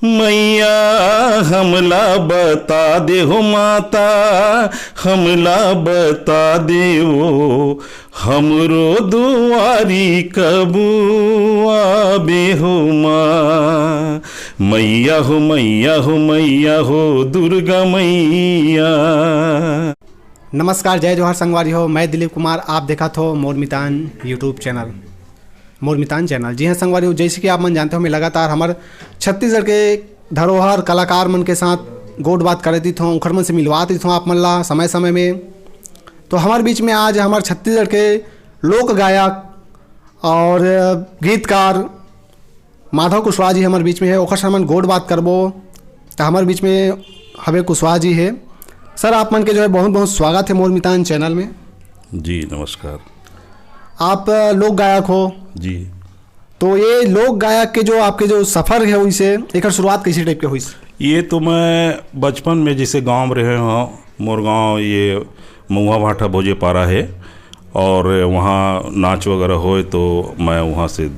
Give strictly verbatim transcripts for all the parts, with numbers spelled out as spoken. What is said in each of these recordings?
मैया हमला बता दे हो माता, हमला बता दे वो, हमरो दुआरी कबू आबे हो माँ। मैया हो, मैया हो, मैया हो, दुर्गा मैया। नमस्कार, जय जोहार संगवारी हो, मैं दिलीप कुमार, आप देखत हो मोर मितान YouTube चैनल। मोर मितान चैनल। जी हाँ संगवारी हो, जैसे कि आप मन जानते हो, मैं लगातार हमर छत्तीसगढ़ के धरोहर कलाकार मन के साथ गोठ बात करत रहिथों, उखर मन से मिलवात रहिथों आप मन ला समय समय में। तो हमर बीच में आज हमर छत्तीसगढ़ के लोक गायक और गीतकार माधव कुशवाहा जी हमर बीच में है, ओकर से हमन गोठ बात करबो। तो हमर बीच में हवे कुशवाहा जी है। सर, आप मन के जो है बहुत बहुत स्वागत है मोर मितान चैनल में। जी, नमस्कार। आप लोक गायक हो। जी। तो ये लोक गायक के जो आपके जो सफर है, वैसे एकर शुरुआत कैसे टाइप के हुई? ये तो मैं बचपन में जैसे गांव में रहे हूँ, मोर गांव ये महुआ भाटा भोजेपारा है, और वहाँ नाच वगैरह होए तो मैं वहाँ से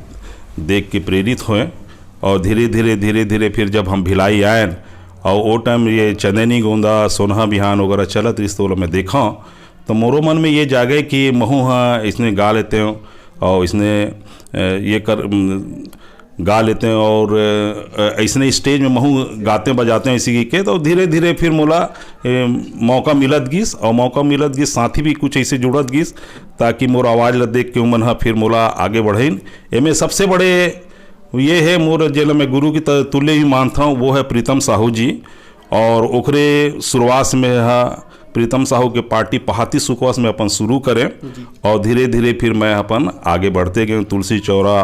देख के प्रेरित होए, और धीरे धीरे धीरे धीरे फिर जब हम भिलाई आए, और वो टाइम ये चंदैनी गोंदा, सोनहा बिहान वगैरह चलत रहिस, तो ओला मैं देखा, तो मोरो मन में ये जागे कि महू हा इसने गा लेते हो, और इसने अ, ये कर अम, गा लेते हैं, और अ, ऐसने स्टेज में महू गाते बजाते हैं इसी के, तो धीरे धीरे फिर मोला ए, मौका मिलत गिस, और मौका मिलत गिस, साथी भी कुछ ऐसे जुड़त गिस, ताकि मोर आवाज़ ला देख के उमन हा फिर मोला आगे बढ़ाइन। एमे सबसे बड़े ये है मोर, जेला मैं गुरु की त-, तुल्य ही मानता हूँ, वो है प्रीतम साहू जी। और ओकरे शुरुआत में हा प्रीतम साहू के पार्टी पहाती सुकवास में अपन शुरू करें, जी। और धीरे धीरे फिर मैं अपन आगे बढ़ते गए, तुलसी चौरा,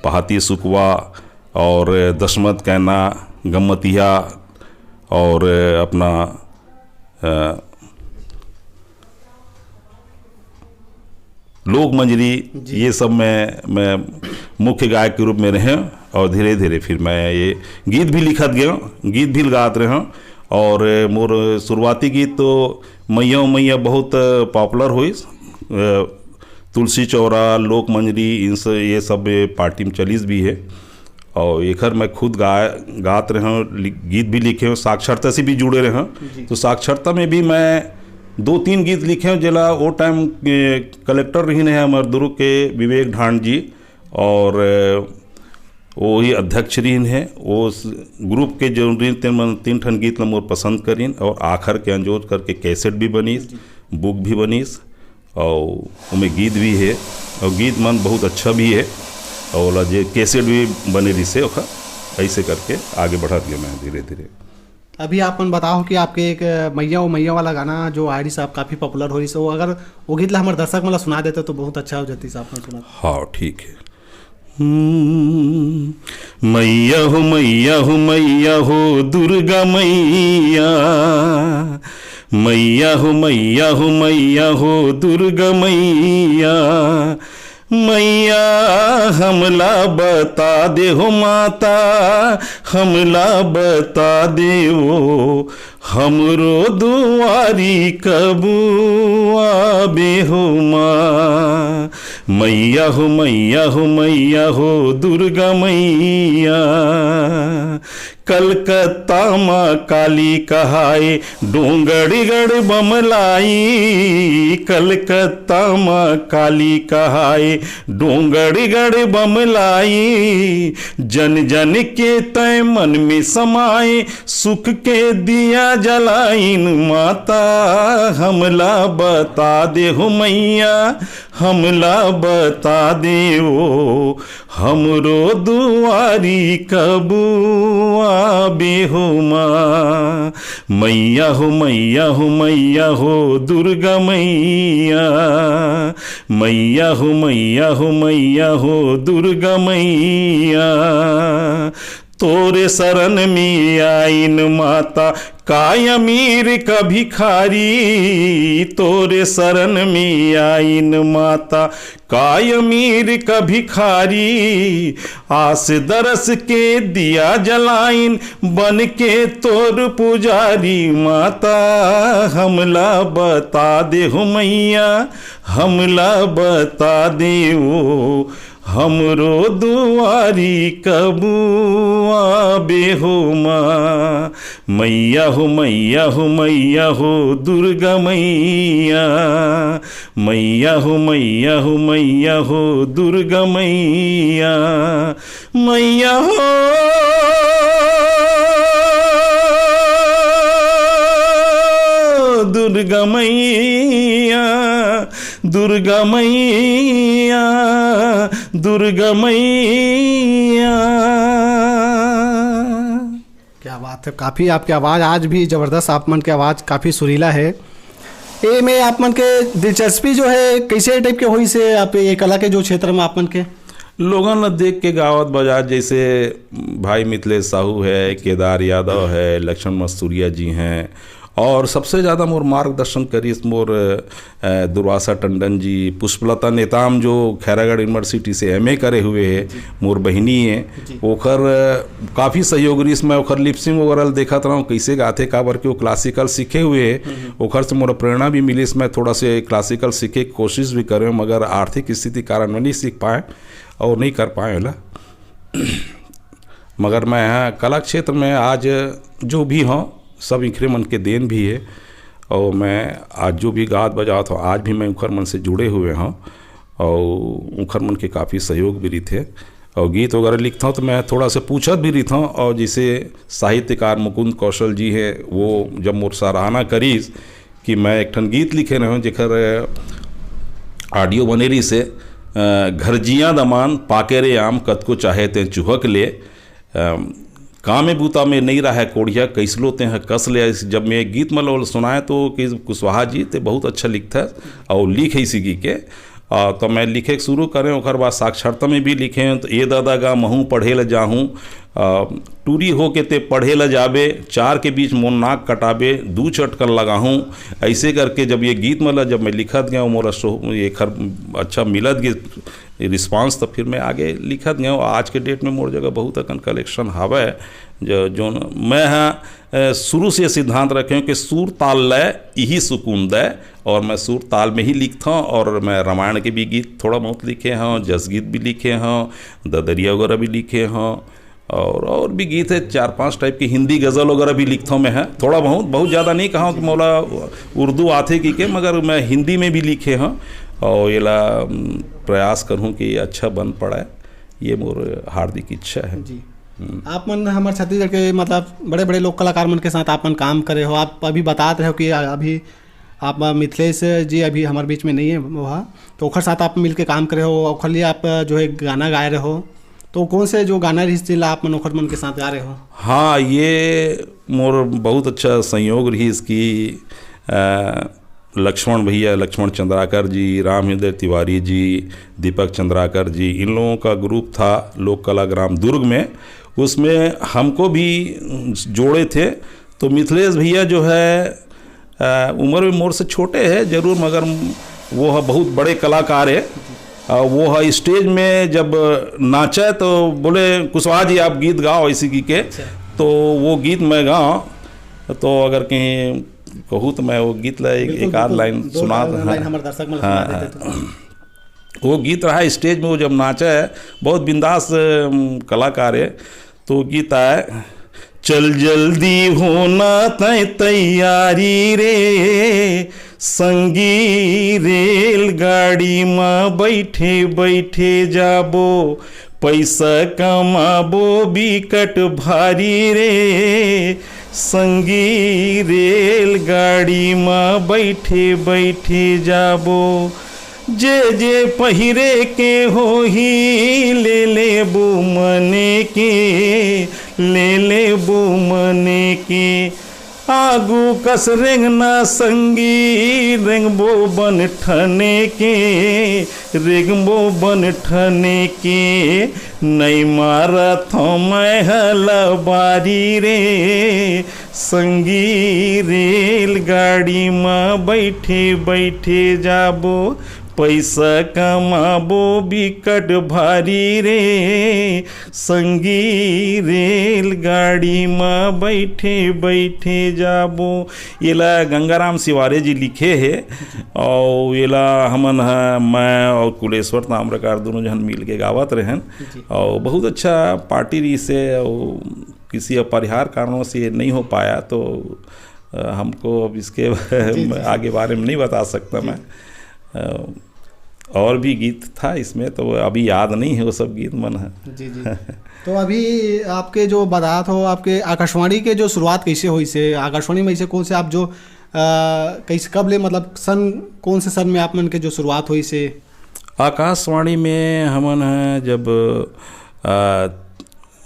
पहाती सुकवा, और दशमत कैना, गम्मतिया, और अपना अ, लोक मंजरी, जी। ये सब मैं मैं मुख्य गायक के रूप में रहे, और धीरे धीरे फिर मैं ये गीत भी लिखत गया, गीत भी गात रहे। और मोर शुरुआती गीत तो मैया ओ मैया बहुत पॉपुलर हुई, अ, तुलसी चौरा, लोक मंजरी, इन सब, ये सब पार्टी में चलिस भी है। और एखर मैं खुद गा गात रहे हूँ, लि-, गीत भी लिखे हूँ, साक्षरता से भी जुड़े रहे हूँ। जी। तो साक्षरता में भी मैं दो तीन गीत लिखे हूँ, जेला वो टाइम के कलेक्टर रहिन है हमारे दुर्ग के विवेक ढांड जी, और अ, वो ही अध्यक्ष रहिन है। वो स-, ग्रुप के जो रहिन, तीन मन, तीन ठन गीत ला मोर पसंद करिन, और आखर के अंजोर करके कैसेट भी बनिस, जी। बुक भी बनिस, और ओमे गीत भी है, और गीत मन बहुत अच्छा भी है, और ओला जे कैसेट भी बने रिसे ओखर, ऐसे करके आगे बढ़त गया मैं धीरे धीरे। अभी आप मन बताओ कि आपके एक मैया ओ मैया वाला गाना जो आय रिस, आप काफ़ी पॉपुलर हो रिस, वो अगर वो गीत ला हमर दर्शक मन ला सुना देते तो बहुत अच्छा हो जाती, आप मन सुना। हाँ, ठीक है। हम्म, मैया हो, मैया हो, मैया हो, दुर्गा मैया। मैया हो, मैया हो, मैया हो, दुर्गा मैया। मैया हमला बता दे हो माता, हमला बता दे वो, हमरो दुआरी कबू आबे हो माँ। मैया हो, मैया हो, मैया हो, दुर्गा मैया। कलकत्ता म काली कहाए, डोंगरगढ़ बमलाई। कलकत्ता म काली कहाए, डोंगरगढ़ बमलाई। जन जन के तय मन में समाए, सुख के दिया जलाइन माता। हमला बता दे हो मैया, हमला बता दे वो, हमरो दुआरी कबू आबे हो माँ। मैया हो, मैया हो, मैया हो, दुर्गा मैया। मैया हो, मैया हो, मैया हो, दुर्गा मैया। तोरे शरण में आइन माता, काय अमीर का भिखारी। तोरे शरण में आइन माता, काय अमीर का भिखारी। आस दरस के दिया जलाइन, बन के तोर पुजारी माता। हमला बता दे हो मैया, हमला बता दे वो, हमरो दुआरी कबू आबे हो माँ। मैया हो, मैया हो, मैया हो, दुर्गा मैया। मैया हो, मैया हो, मैया हो, दुर्गा मैया। मैया हो, दुर्गा मैया, दुर्गा मैया, दुर्गा मैया। क्या बात है, काफ़ी आपकी आवाज़ आज भी ज़बरदस्त, आप मन की आवाज़ काफ़ी सुरीला है। ए में आप मन के दिलचस्पी जो है, कैसे टाइप के होइस हे आप ये कला के जो क्षेत्र में आप मन के? लोगन ला देख के गावत बजात, जैसे भाई मिथिलेश साहू है, केदार यादव है, लक्ष्मण मस्तूरिया जी हैं, और सबसे ज़्यादा मोर मार्गदर्शन करिस मोर, अ, दुर्वासा टंडन जी, पुष्पलता नेताम जो खैरागढ़ यूनिवर्सिटी से एमए करे हुए है, मोर बहिनी है, जी। ओखर, अ, काफ़ी सहयोग रहिस। मैं ओखर लिपसिंग वगैरह ल देखत रहूँ, कैसे गाथे, काबर के वो क्लासिकल सीखे हुए है, हम्म, हम्म। ओखर से मोर प्रेरणा भी मिलिस। मैं थोड़ा से क्लासिकल सीखे के कोशिश भी करे, मगर आर्थिक स्थिति कारण मैं नहीं सीख पाए और नहीं कर पाए ओला। मगर मैं ह कला क्षेत्र में आज जो भी हौं, सब इखरे मन के देन भी हे। और मैं आज जो भी गात बजात हौं, आज भी मैं उखर मन से जुड़े हुए हौं और उखर मन के काफ़ी सहयोग भी रहिथे। और गीत वगैरह लिखत हौं तो मैं थोड़ा सा पूछत भी रहित हौं। और जैसे साहित्यकार मुकुंद कौशल जी हे, वो जब मोर सराहना करिस कि मैं एक ठन गीत लिखे रहेंव, जेकर, अ, ऑडियो बने रहिस हे, अ, "घर जिया दमान पाके रे आम, कतको चाहे ते चुहक ले।" अ, काम में बूता में नहीं रहा है कोढ़िया, कैसलो ते ह कस ले। जब मैं गीत मतलब सुनाए तो कि कुशवाहा जी ते बहुत अच्छा लिखत हे और लिख है इसी गीत के। अ, तो मैं लिखे के शुरू करेंव, ओकर बाद साक्षरता में भी लिखेंव, तो "ए दादा गा महूँ पढ़े ल जाहूँ, अ, टूरी होके ते पढ़े ल जाबे, चार के बीच मोर नाक कटाबे, दू चटकन लगाहूँ।" ऐसे करके जब ये गीत मतलब जब मैं लिखत गया, मोला सो-, ये खर-, अच्छा मिलत गया रिस्पॉन्स, तो फिर मैं आगे लिखत गया। आज के डेट में मोर जगह बहुत अकन कलेक्शन हवय, जो, जोन मैं ह, अ, शुरू से ये सिद्धांत रखे हौं कि सुर ताल लय इही सुकून दय, और मैं सुर ताल में ही लिखत हौं। और मैं रामायण के भी गीत थोड़ा बहुत लिखे हौं, जस गीत भी लिखे हौं, ददरिया वगैरह भी लिखे हौं, और, और भी गीत है, चार पांच टाइप के हिंदी गज़ल वगैरह भी लिखत हौं मैं ह। थोड़ा बहुत, बहुत ज़्यादा नहीं कहौं कि मोला उर्दू आथे कि के, मगर मैं हिंदी में भी लिखे हौं और एला, उम, प्रयास करहूँ कि अच्छा बन पड़े, ये मोर हार्दिक इच्छा है। जी। हम्म। आप मन हमर छत्तीसगढ़ के मतलब बड़े-बड़े लोक कलाकार मन के साथ आप मन काम करे हो, आप अभी बतात रहे हो कि अभी आप मिथिलेश जी अभी हमर बीच में नहीं है, वो हा, तो ओखर साथ आप मिलके काम करे हो, ओखर लिए आप जो है गाना गाए रहे हो, तो कौन से जो गाना रहिस, जेला आप मन ओखर मन के साथ गा रहे हो? हाँ, ये मोर बहुत अच्छा संयोग रहिस कि, अ, लक्ष्मण भैया, लक्ष्मण चंद्राकर जी, राम हृदय तिवारी जी, दीपक चंद्राकर जी, इन लोगों का ग्रुप था लोक कला ग्राम दुर्ग में। उसमें हमको भी जोड़े थे। तो मिथिलेश भैया जो है, अ, उम्र में मोर से छोटे है जरूर, मगर वो ह बहुत बड़े कलाकार है। अ, वो ह स्टेज में जब नाचे तो बोले, "कुशवाहा जी, आप गीत गाओ," ऐसी की के। अच्छा। तो वो गीत मैं गाऊँ, तो अगर कहीं कहूँ तो मैं वो गीत ला एक, बिल्कुल, एक आध बिल्कुल। लाइन दो सुना चार दे। लाइन हाँ। हमारे दर्शक मन हाँ, सुना देते हाँ। तो। वो गीत रहा स्टेज में, वो जब नाचा है, बहुत बिंदास, अम, कलाकार है। तो गीत आए, "चल जल्दी होना तय तैयारी रे, संगी रेलगाड़ी मा बैठे बैठे जाबो, पैसा कमाबो बिकट भारी रे, संगी रेलगाड़ी मा बैठे बैठे जाबो।" जे जे पहिरे के होही, ले लेबो मने के, ले लेबो मने के। आगू कस रेंगना संगी, रेंगबो बन ठने के, रेंगबो बन ठने के। नई मारत हौं मैं हला बारी रे, संगी रेलगाड़ी मा बैठे बैठे जाबो, पैसा कमाबो बिकट भारी रे, संगी रेलगाड़ी म बैठे बैठे जाबो। येला गंगाराम सिवारे जी लिखे हे, और येला हमन ह, मैं और कुलेश्वर ताम्रकार दोनों झन मिल के गावत रहन, जी। और बहुत अच्छा पार्टी रहिस हे, और किसी अपरिहार कारणों से ये नहीं हो पाया, तो अ, हमको अब इसके जी, जी। आगे बारे में नहीं बता सकता जी। मैं। अ, और भी गीत था इसमें, तो अभी याद नहीं है वो सब गीत मन है। जी, जी। तो अभी आपके जो बतात हो, आपके आकाशवाणी के जो शुरुआत कैसे होइस हे, आकाशवाणी में ऐसे कौन से आप जो, अ, कैसे, कब ले, मतलब सन, कौन से सन में आप मन के जो शुरुआत होइस हे? आकाशवाणी में हमन है जब, अ,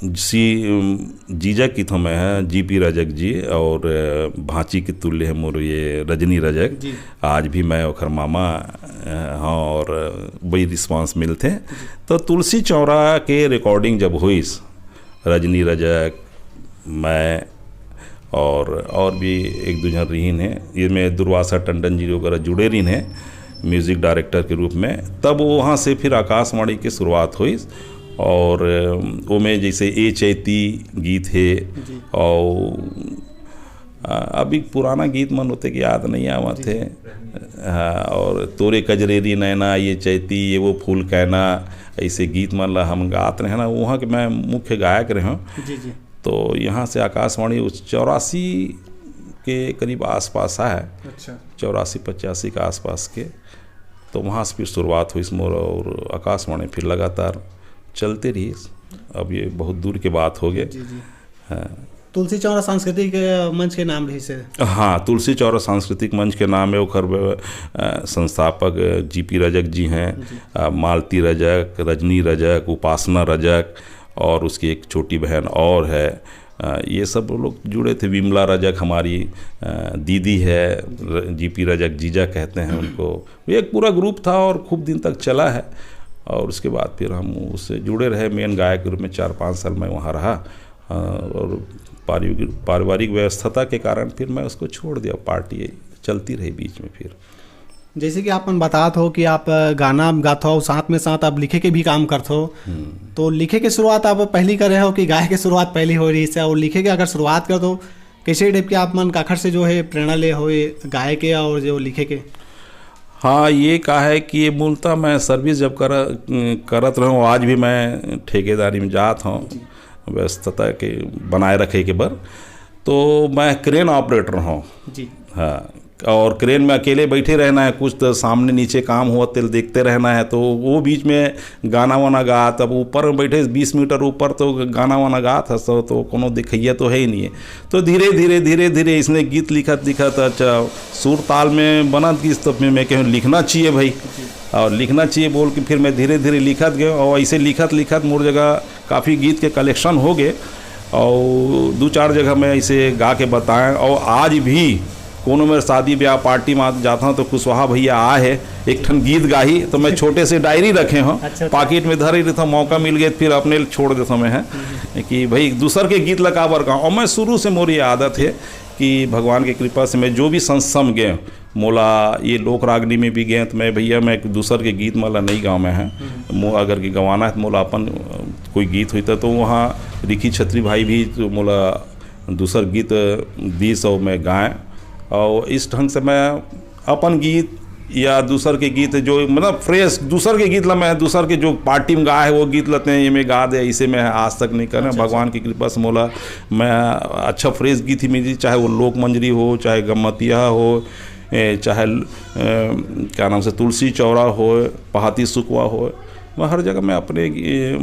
सी, अम, जीजा किथों में है, जी पी रजक जी, और, अ, भांची के तुल्य है मोर ये रजनी रजक। जी। आज भी मैं ओखर मामा, अ, हौं और बड़ी रिस्पांस मिलथे। जी। तो तुलसी चौरा के रिकॉर्डिंग जब होइस, रजनी रजक, मैं और, और भी एक दू झन रहिन हे, ये में दुर्वासा टंडन जी वगैरह जुड़े रहिन हे म्यूजिक डायरेक्टर के रूप में। तब वहाँ से फिर आकाशवाणी के शुरुआत होइस और, अम, ओमे जैसे ए चैती गीत हे जी। और, अ, अभी पुराना गीत मन होते कि याद नहीं आवत जी। हे। हाँ, और तोरे कजरेरी नैना, ये चैती, ये वो फूल कहना, ऐसे गीत मन ला हम गात रहे ना, वहाँ के मैं मुख्य गायक रहे हूँ। जी, जी। तो यहाँ से आकाशवाणी उस चौरासी के करीब आसपास है। अच्छा। चौरासी पचासी के आसपास के। तो वहाँ से फिर शुरुआत होइस मोर और आकाशवाणी फिर लगातार चलते रहिस। अब ये बहुत दूर के बात हो गए। जी, जी। हाँ। तुलसी चौरा सांस्कृतिक, अ, मंच के नाम रहिस हे। हाँ, तुलसी चौरा सांस्कृतिक मंच के नाम है, ओखर, अ, संस्थापक जी पी रजक जी हैं, जी। अ, मालती रजक, रजनी रजक, उपासना रजक और उसकी एक छोटी बहन और है। अ, ये सब लोग जुड़े थे। विमला रजक हमारी, अ, दीदी है, र-, जी पी रजक जीजा कहते हैं उनको। ये एक पूरा ग्रुप था और खूब दिन तक चला है। और उसके बाद फिर हम उससे जुड़े रहे मेन गायक के रूप में। चार पाँच साल मैं वहाँ रहा, अ, और पारिवारिक, पारिवारिक व्यस्तता के कारण फिर मैं उसको छोड़ दिया। पार्टी चलती रही बीच में फिर। जैसे कि आप मन बतात हो कि आप गाना गात हो, साथ में साथ आप लिखे के भी काम करत हो, हम्म। तो लिखे के शुरुआत आप पहली करे हो कि गाए के शुरुआत पहली हो रहिस हे? और लिखे के अगर शुरुआत कर तो कैसे टाइप के आप मन काखर से जो है प्रेरणा ले हो ये गाए के और जो लिखे के? हाँ, ये का है कि ये मूलतः मैं सर्विस जब कर, करत रहूँ, आज भी मैं ठेकेदारी में जात हूँ, जी। व्यस्तता के बनाए रखे के बर, तो मैं क्रेन ऑपरेटर हूँ। जी। हाँ, और क्रेन में अकेले बैठे रहना है, कुछ तो सामने नीचे काम हुआ, तेल देखते रहना है, तो वो बीच में गाना वाना गात, अब ऊपर में बैठे बीस मीटर ऊपर, तो गाना वाना गात है, तो, तो कोनो दिखैया तो है ही नहीं है। तो धीरे, धीरे, धीरे, धीरे इसने गीत लिखत, लिखत, अच्छा, सुर ताल में बनत गीत, तो फिर मैं कहूँ, "लिखना चाहिए भाई।" जी। और लिखना चाहिए बोल के फिर मैं धीरे, धीरे लिखत गया, और ऐसे लिखत, लिखत मोर जगह काफ़ी गीत के कलेक्शन हो गए, और दू चार जगह मैं ऐसे गा के बताएं, और आज भी कोनो मेर शादी ब्याह पार्टी में जाता हूँ तो कुशवाहा भैया आए है, एक ठन गीत गाही, तो मैं छोटे से डायरी रखे हूँ, अच्छा, अच्छा। पॉकेट में धरे रहता हूँ, मौका मिल गए फिर अपने लिए छोड़ देता हूँ मैं, है हम्म। कि भाई दूसर के गीत ला काबर गाऊँ। और मैं शुरू से मोर ये आदत है कि भगवान की कृपा से मैं जो भी संस्था में गए, मोला ये लोक रागनी में भी गए, तो मैं, "भैया, मैं दूसर के गीत मन ला नहीं गाँव में है, हम्म। मो अगर के गवाना है तो मोला अपन, अ, कोई गीत होता।" तो वहाँ रिकी छत्री भाई भी तो मोला दूसर गीत दीस और मैं गाए, और इस ढंग से मैं अपन गीत या दूसर के गीत जो, मतलब, फ्रेश दूसर के गीत ला मैं दूसर के जो पार्टी में गाए है वो गीत लाते हैं, ये मैं गा दे, इसे मैं आज तक नहीं करे। अच्छा, अच्छा। भगवान की कृपा से मोला मैं अच्छा फ्रेश गीत ही मिली, चाहे वो लोक मंजरी हो, चाहे गम्मतिया हो, ए, चाहे, ए, क्या नाम से, तुलसी चौरा हो, पहाती सुकवा हो, मैं हर जगह मैं अपने, ए,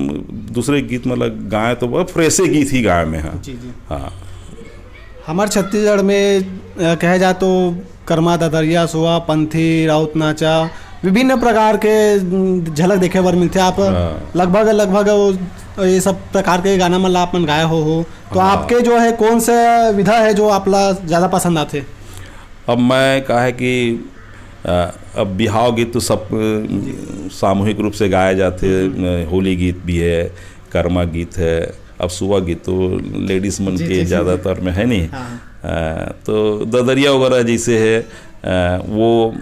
दूसरे गीत मतलब गाए तो वो फ्रेशे गीत ही गाए मैं, हाँ। जी, जी। हाँ। हमारे छत्तीसगढ़ में, अ, कहे जाए तो कर्मा, ददरिया, सुआ, पंथी, राउत नाचा, विभिन्न प्रकार के, उम, झलक देखे बर मिलथे। आप हाँ। लगभग, लगभग वो, ये सब प्रकार के गाना मन ला आप मन गाए हो, हो। तो हाँ। आपके जो है कौन सा विधा है जो आप ला ज़्यादा पसंद आथे? अब मैं का है कि, अ, अब बिहाव गीत तो सब, अ, जी। सामूहिक रूप से गाया जाते, हम्म। अ, होली गीत भी है, कर्मा गीत है, अब सुआ गीत तो लेडीज मन जी, के जी, जी। ज़्यादातर में है नहीं। हाँ। अ, तो ददरिया वगैरह जैसे है, अ, वो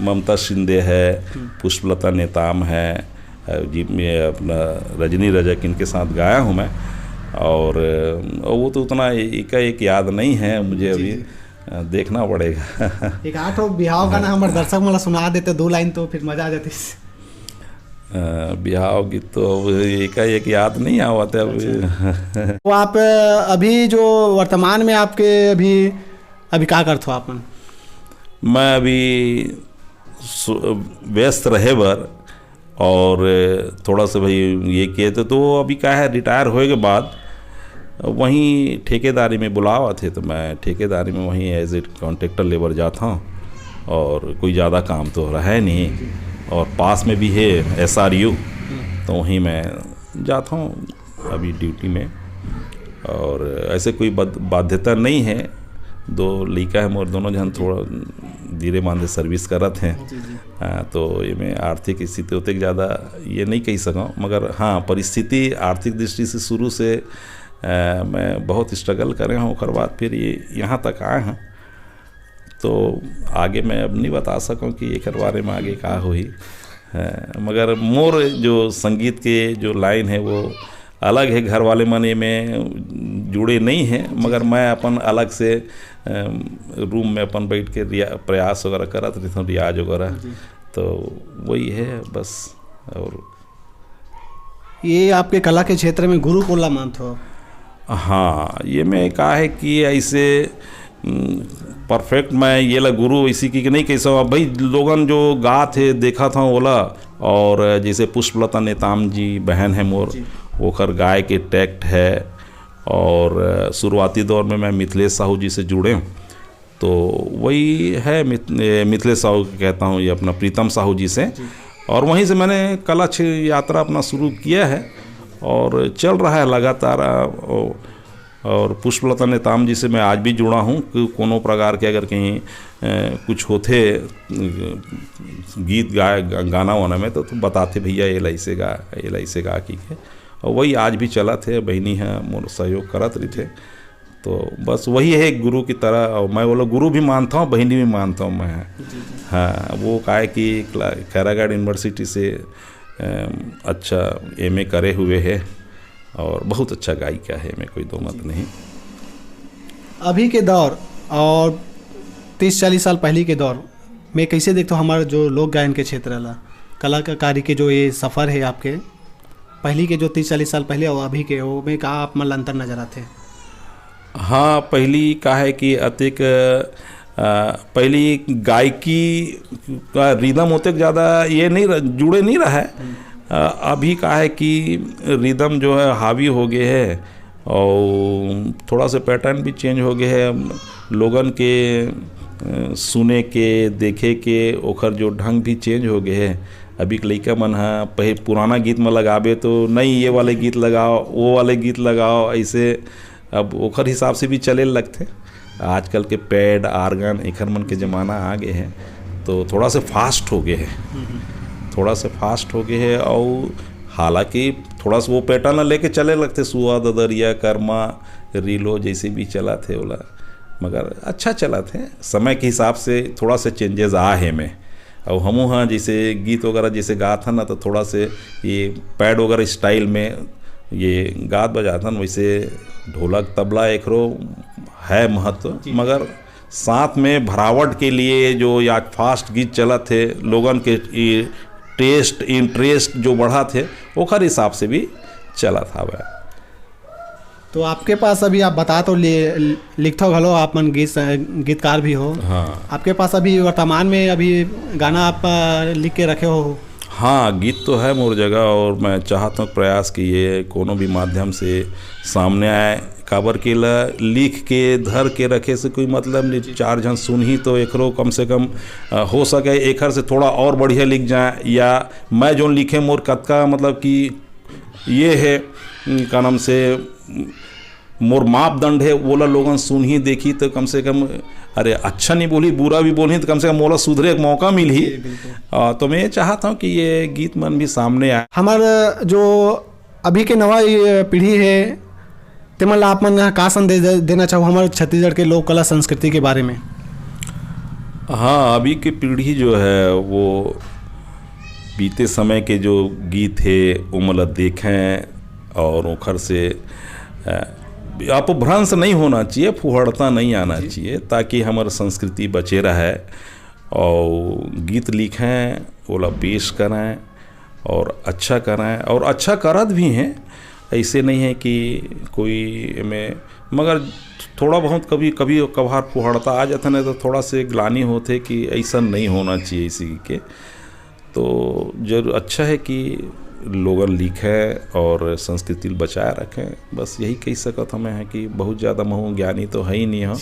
ममता शिंदे है, हम्म। पुष्पलता नेताम है, अ, जी, ये अपना रजनी रजक, इनके साथ गाया हूँ मैं। और, अ, वो तो उतना एकाएक याद नहीं है मुझे जी, अभी, जी। अ, देखना पड़ेगा। एक आठ ठो बिहाव गाना हमर दर्शक मन ला सुना देते, दो लाइन, तो फिर मजा आ जाती। अ, बिहाव गीत तो अब एकाएक याद नहीं आवत है अभी। अच्छा। तो आप, अ, अभी जो वर्तमान में आपके अभी, अभी का करत हो आप मन? मैं अभी सु-, व्यस्त रहे बर और थोड़ा सा भाई ये किए थे, तो अभी का है, रिटायर होए के बाद वहीं ठेकेदारी में बुलावा थे, तो मैं ठेकेदारी में वहीं as a contractor labour जाता हूँ और कोई ज़्यादा काम तो रहा है नहीं और पास में भी है एस आर यू, तो वहीं मैं जाता हूँ अभी ड्यूटी में। और ऐसे कोई बद-, बाध्यता नहीं है। दो लइका है मोर, दोनों जन थोड़ा धीरे बांधे सर्विस करत हैं। जी, जी। हाँ, तो ये मैं आर्थिक स्थिति होते ज़्यादा ये नहीं कह सकूँ, मगर हाँ, परिस्थिति आर्थिक दृष्टि से शुरू से, अ, मैं बहुत स्ट्रगल करे हूँ, ओकर बाद फिर ये यहाँ तक आए हैं। तो आगे मैं अब नहीं बता सकूँ कि एकर बारे में आगे का होही। अ, मगर मोर जो संगीत के जो लाइन है वो अलग है, घर वाले मन एमे जुड़े नहीं है, मगर मैं अपन अलग से, अ, रूम में अपन बैठ के रिया-, प्रयास वगैरह करत रहथों, रियाज वगैरह। जी। तो वही है बस। और ये आपके कला के क्षेत्र में गुरु कोन ला मानथो? हाँ, ये में का है कि ऐसे, उम, परफेक्ट मैं ये ला गुरु इसी की नहीं कह सकूँ। अब भाई लोगन जो गात हे, देखत हूँ ओला, और जैसे पुष्पलता नेताम जी बहन है मोर, जी। ओकर गाय के टैक्ट है, और शुरुआती दौर में मैं मिथिलेश साहू जी से जुड़े हूँ। तो वही है मिथ-, ए, मिथिलेश साहू के कहता हूँ, ये अपना प्रीतम साहू जी से। जी। और वहीं से मैंने कला छ-, यात्रा अपना शुरू किया है और चल रहा है लगातार। आ, ओ, और पुष्पलता नेताम जी से मैं आज भी जुड़ा हूँ कि कोनो प्रकार के अगर कहीं, ए, कुछ होथे, ए, गीत गाए, गा-, गाना वाना में तो, तो बताथे, "भैया, ये ला ऐसे गा, ये ला ऐसे गा" की के। और वही आज भी चलत हे, बहिनी ह मोर सहयोग करत रहिथे। तो बस वही है एक गुरु की तरह, और मैं वो लोग गुरु भी मानता हूँ, बहिनी भी मानता हूँ मैं। जी, जी। हाँ, वो का है कि क्ला-, खैरागढ़ यूनिवर्सिटी से, अम, अच्छा एम ए करे हुए है और बहुत अच्छा गायिका है, में कोई दो मत जी। नहीं। अभी के दौर और तीस चालीस साल पहले के दौर में कैसे देखते हो हमारे जो लोक गायन के क्षेत्र ला, कलाकारी के जो ये सफ़र है आपके, पहली के जो तीस चालीस साल पहले और अभी के, वो में का आप मन ला अंतर नजर आथे? हाँ, पहली का है कि अतेक, अ, पहली गायकी का रिदम ओतेक ज़्यादा ये नहीं रह-, जुड़े नहीं रहा है। हम्म। अ, अभी का है कि रिदम जो है हावी हो गए है और थोड़ा सा पैटर्न भी चेंज हो गए है। लोगन के, अ, सुने के, देखे के, ओखर जो ढंग भी चेंज हो गए है। अभी के लइका मन ह पहि-, पुराना गीत म लगाबे तो नहीं, ये वाले गीत लगाओ, वो वाले गीत लगाओ, ऐसे अब ओखर हिसाब से भी चले लगथे। आजकल के पैड, आर्गन, एखर मन के जमाना आ गए है, तो थोड़ा से फास्ट हो गए है, हम्म। थोड़ा से फास्ट हो गए है। और हालांकि थोड़ा सा वो पैटर्न ला लेके चले लगथे, सुआ, ददरिया, कर्मा, रीलो जैसे भी चलत हे ओला, मगर अच्छा चलत हे। समय के हिसाब से थोड़ा से चेंजेस आ हे में। और हमू हाँ जैसे गीत वगैरह जैसे गात हन ना, तो थोड़ा से ये पैड वगैरह स्टाइल में ये गात बजात हन, वैसे ढोलक तबला एकरो है महत्व, जी। मगर साथ में भरावट के लिए जो आज फास्ट गीत चलत हे, लोगन के टेस्ट इंटरेस्ट जो बढ़त हे, ओखर हिसाब से भी चलत हवे। तो आपके पास अभी, आप बता तो लिए, लिखथो घलो, आप मन गीत, गीतकार भी हो। हाँ। आपके पास अभी वर्तमान में अभी गाना आप, अ, लिख के रखे हो? हाँ, गीत तो है मोर जगह और मैं चाहत हूँ प्रयास कि ये कोनो भी माध्यम से सामने आए, काबर के ला लिख के धर के रखे से कोई मतलब नहीं। चार झन सुनही तो एकरो कम से कम, अ, हो सके एखर से थोड़ा और बढ़िया लिख जाए, या मैं जोन लिखे मोर कतका मतलब कि ये है, उम, का नाम से, उम, मोर मापदंड है, वोला लोगन सुनही, देखही, तो कम से कम, अरे, अच्छा नहीं बोलही, बुरा भी बोलही, तो कम से कम मोला सुधरे के मौका मिलही। जी, बिल्कुल। आ, तो मैं ये चाहता हूँ कि ये गीत मन भी सामने आए। हमार जो अभी के नवा ये पीढ़ी है, तेमन ला आप मन का संदेश दे-, देना चाहो हमारे छत्तीसगढ़ के लोक कला संस्कृति के बारे में? हाँ, अभी के पीढ़ी जो है वो बीते समय के जो गीत हे ओमन ला देखें और ओखर से, अ, अपभ्रंश नहीं होना चाहिए, फुहड़ता नहीं आना चाहिए, ताकि हमर संस्कृति बचे रहे। और गीत लिखें, ओला पेश करें और अच्छा करें, और अच्छा करत भी हैं। ऐसे नहीं है कि कोई में, मगर थोड़ा बहुत कभी कभी कभार फुहड़ता आ जाता, नहीं तो थोड़ा से ग्लानि होते कि ऐसा नहीं होना चाहिए इसी के। तो जरूर अच्छा है कि लोगन लिखें और संस्कृति ल बचाए रखें। बस यही कही सकत हमें हैं कि बहुत ज़्यादा महू ज्ञानी तो है ही नहीं हो,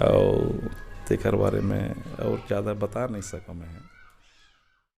और तेकर बारे में और ज़्यादा बता नहीं सकम है।